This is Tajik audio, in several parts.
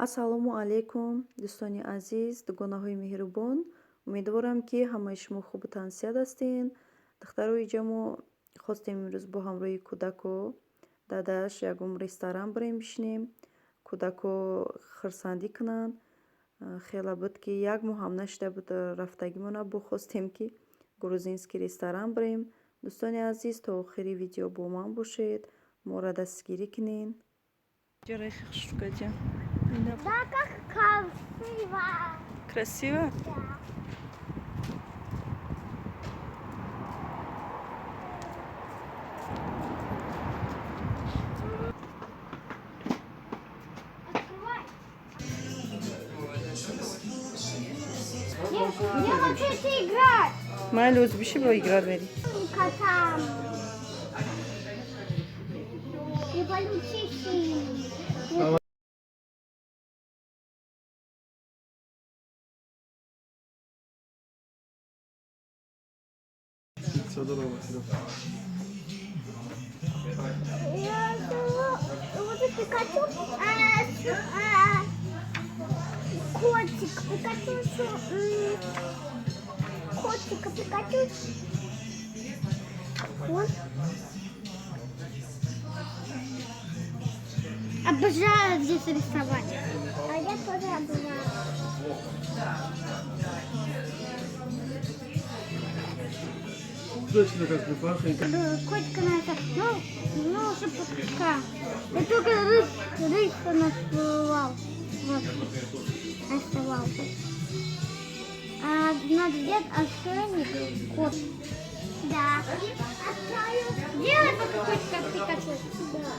Ассалому алайкум, дӯстони азиз, дугонаҳои меҳрубон. Умедворам, ки ҳамаи шумо хубу тансиҳат ҳастен. Духтарои ҷамо, хостем имрӯз бо ҳамроҳи кӯдако дадаш ягон ресторан бирем, бишинем, кӯдако хурсандӣ кунанд. Хеле буд, ки як моҳ ҳам нашида буд рафтагимона, бо хостем, ки грузинский ресторан бирем. Дӯстони азиз, то охири видео бо ман бошед, моро дастгирӣ кунед. Да, как красиво. Красиво? Да. Открывай. Я хочу идти играть. Майли, оз биши, бо играть мери. Котам. И получи. $500. Я вот Пикачу, котик, Пикачу, котика Пикачу. Вот. Обожаю здесь рисовать. А я тоже обожаю. Точно как бы. Котика на это, ну, уже пока. Я только рыбку нарисовал. Вот, нарисовал. А надо сделать ошейник кот. Да. Делай пока котика Пикачу. Да.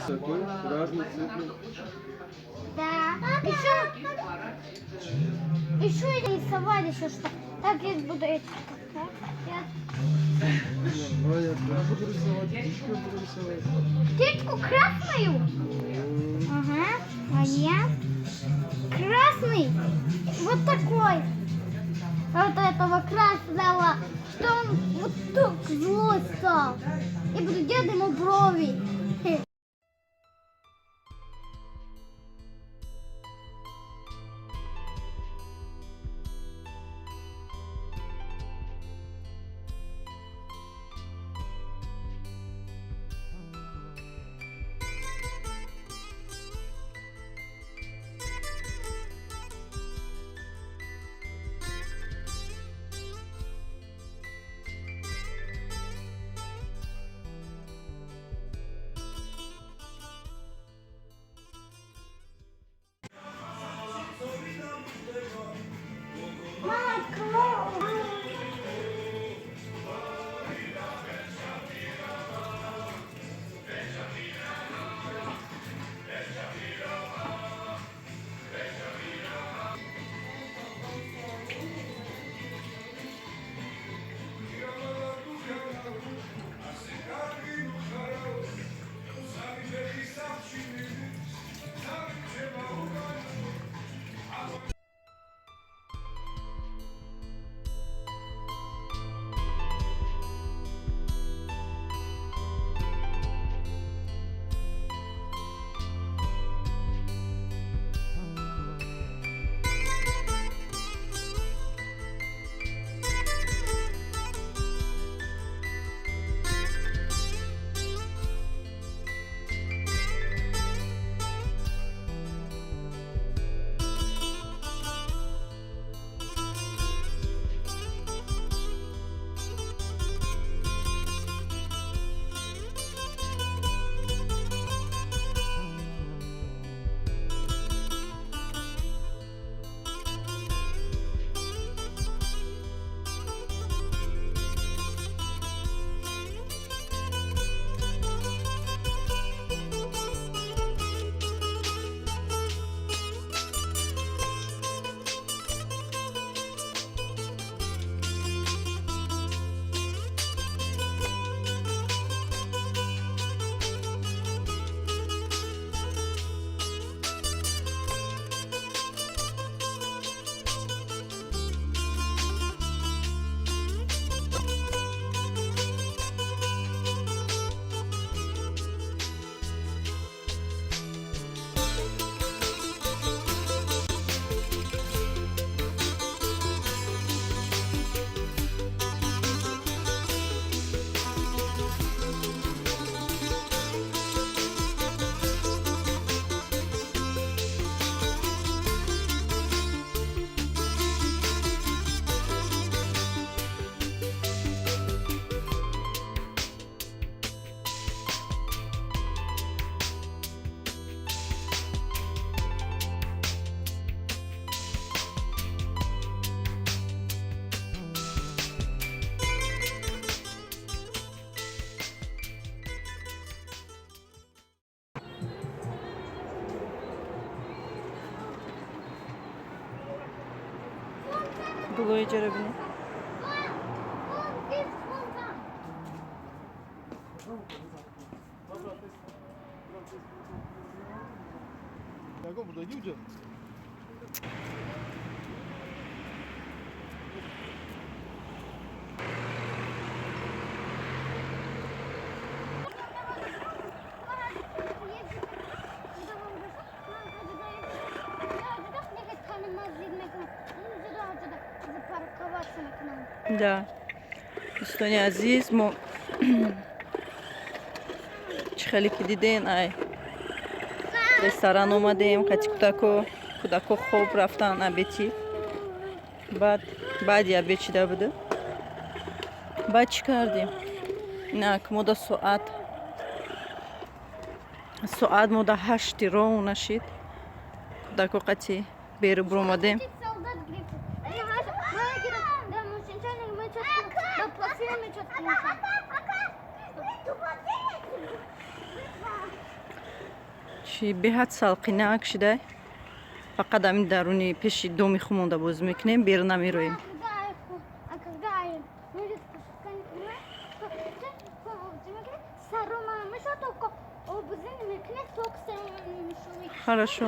Такой разный цветный. Да. Еще рисовали еще что. Так я буду это. Так, я Ну, я буду рисовать, птичку буду рисовать. Птичку красную? Ага. А я красный. Вот такой. Вот этого красного. Что он вот так злой стал. Я буду делать ему брови. Гулои ҷара бинед. Вон здесь, вон там. Ягон бурдагӣ уҷа? Да, дӯстони азиз, мо чӣ хеле ки диден, ай ресторан омадем қати кӯдако. Кӯдако хоб рафтан обеди, баъд баъди обед чида буда. Баъд чӣ кардем? Инак, мода соат мода 8-и роҳ нашид. Кӯдако қати беру буромадем. Солдат гриф. Чи беҳад салқинак шидай. Фақат ҳамин даруни пеши доми ху монда бозӣ мекунем, берун намероем. А когда будет пускать, что сарома мешо только обузин мекне ток сарома. Хорошо.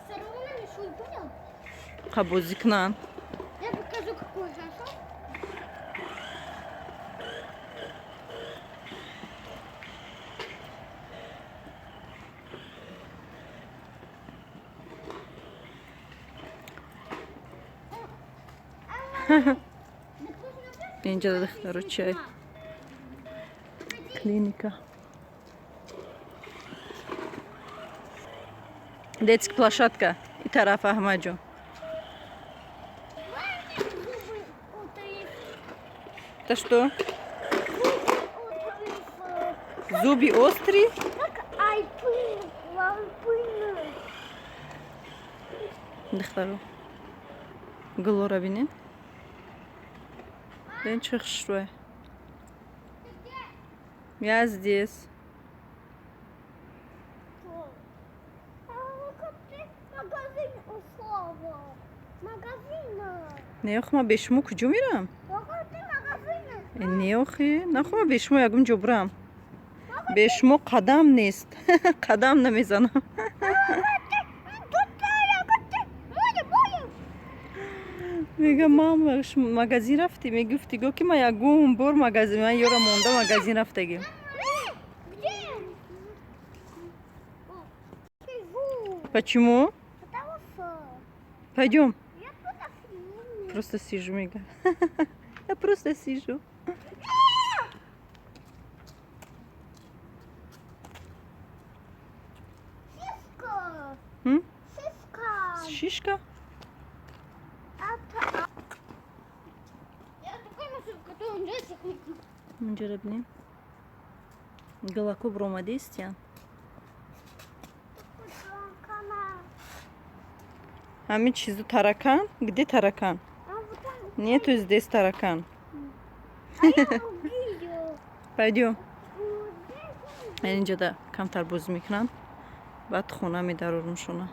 Сарома мешо, понял? Қа бозӣ кунанд. Я покажу, какой, хорошо? Инҷа, духтаро, чай клиника, детский площадка и тараф, Аҳмадҷон. Зубы отрыв. Это что? Зубы отрыв. Зуби острый. Как айпын, лапын. Духтаро, гулора бинед, бин, чӣ хушрӯе. Я здесь. А вот ты магазин ушла. Магазин. Не, охи, ма бе шумо куҷо мерам? Вот ты магазин. Не, охи, нахо, ма бе шумо ягон ҷо бурам? Бе шумо қадам нест, қадам намезанам. Тут море, море. Мега: «Мама, магазин рафтӣ?» Мегуфтӣ, го ки ма ягон бор магазин, ман ёра монда магазин рафтагим. Где? Сижу. Почему? Потому что Пойдем. Я просто сижу. Просто сижу, мега, я просто сижу. Шишка. М? Шишка. Шишка. Это... Я такой машину, в котором Джессик. Инҷара бинем, галако буромадистиян. Ҳамин чизу таракан. Где таракан? А вот там. Нету здесь таракан. А я убью. Пойдем. Инҷода камтар бозӣ мекунанд, баъд хона медарорумшона.